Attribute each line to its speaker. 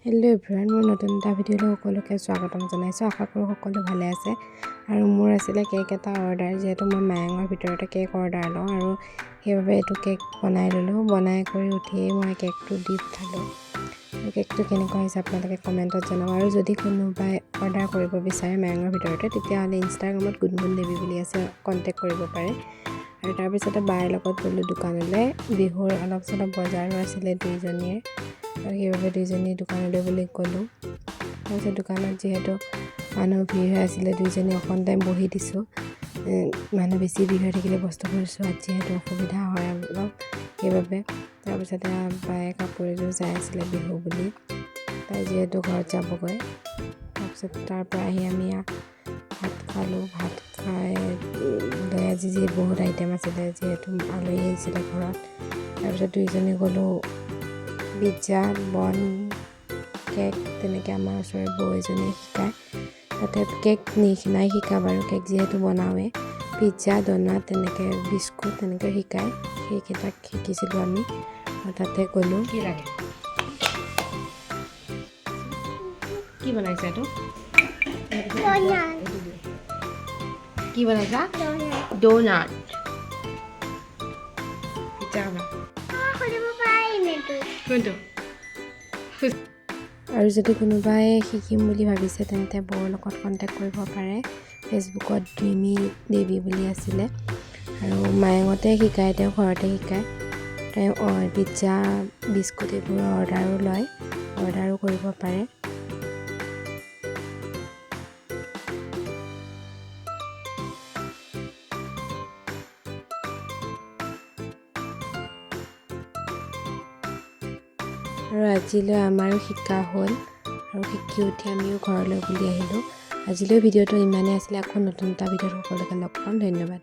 Speaker 1: Hello' everyone, মোৰ নতুন এটা ভিডিঅ'লৈ সকলোকে স্বাগতম জনাইছোঁ। আশা কৰোঁ সকলো ভালে আছে। আৰু মোৰ আছিলে কেক এটা অৰ্ডাৰ, যিহেতু মই মায়ঙৰ ভিতৰতে কেক অৰ্ডাৰ লওঁ আৰু সেইবাবে এইটো কেক বনাই ল'লোঁ। বনাই কৰি উঠিয়েই মই কেকটো দি পঠালোঁ। আৰু কেকটো কেনেকুৱা হৈছে আপোনালোকে কমেণ্টত জনাব। আৰু যদি কোনোবাই অৰ্ডাৰ কৰিব বিচাৰে মায়ঙৰ ভিতৰতে, তেতিয়াহ'লে ইনষ্টাগ্ৰামত গুণগুণ দেৱী বুলি আছে, কণ্টেক্ট কৰিব পাৰে। আৰু তাৰপিছতে বাৰ লগত গ'লোঁ দোকানলৈ। বিহুৰ অলপ চলপ বজাৰো আছিলে দুইজনীয়ে, আৰু সেইবাবে দুইজনী দোকানলৈ বুলি গ'লোঁ। তাৰপিছত দোকানত যিহেতু মানুহ ভিৰ হৈ আছিলে, দুইজনী অকণ টাইম বহি দিছোঁ। মানুহ বেছি ভিৰ হৈ থাকিলে বস্তুবোৰ চোৱাত যিহেতু অসুবিধা হয় অলপ, সেইবাবে। তাৰপিছতে বায়ে কাপোৰ এযোৰ চাই আছিলে বিহু বুলি, তাই যিহেতু ঘৰত যাবগৈ। তাৰপিছত তাৰ পৰা আহি আমি ভাত খালোঁ। ভাত খাই লৈ আজি যি বহুত আইটেম আছিলে, যিহেতু আলহী আহিছিলে ঘৰত। তাৰপিছত দুইজনী গ'লোঁ পিজ্জা, বন, কেক, তেনেকৈ আমাৰ ওচৰৰে বৌ এজনীয়ে শিকায়। তাতে কেক নাই শিকা বাৰু, কেক যিহেতু বনাওঁৱেই। পিজ্জা, ডনাট, তেনেকৈ বিস্কুট তেনেকৈ শিকায়, সেইকেইটাক শিকিছিলোঁ আমি আৰু তাতে গ'লোঁ।
Speaker 2: কি লাগে? কি বনাইছা এইটো?
Speaker 3: ডোনাট।
Speaker 2: কি বনাইছা? ডোনাট। পিজ্জা খাবা?
Speaker 3: খুলিব পাৰিম এইটো।
Speaker 2: কোনটো?
Speaker 1: আৰু যদি কোনোবাই শিকিম বুলি ভাবিছে, তেন্তে বৌৰ লগত কণ্টেক্ট কৰিব পাৰে। ফেচবুকত ড্ৰিমি দেৱী বুলি আছিলে আৰু মায়ঙতে শিকায়, তেওঁ ঘৰতে শিকায়। তেওঁ পিজ্জা, বিস্কুট এইবোৰৰ অৰ্ডাৰো লয়, অৰ্ডাৰো কৰিব পাৰে। আৰু আজিলৈ আমাৰো শিকা হ'ল আৰু শিকি উঠি আমিও ঘৰলৈ বুলি আহিলোঁ। আজিলৈ ভিডিঅ'টো ইমানেই আছিলে। আকৌ নতুন এটা ভিডিঅ'ত সকলোকে লগ পাম। ধন্যবাদ।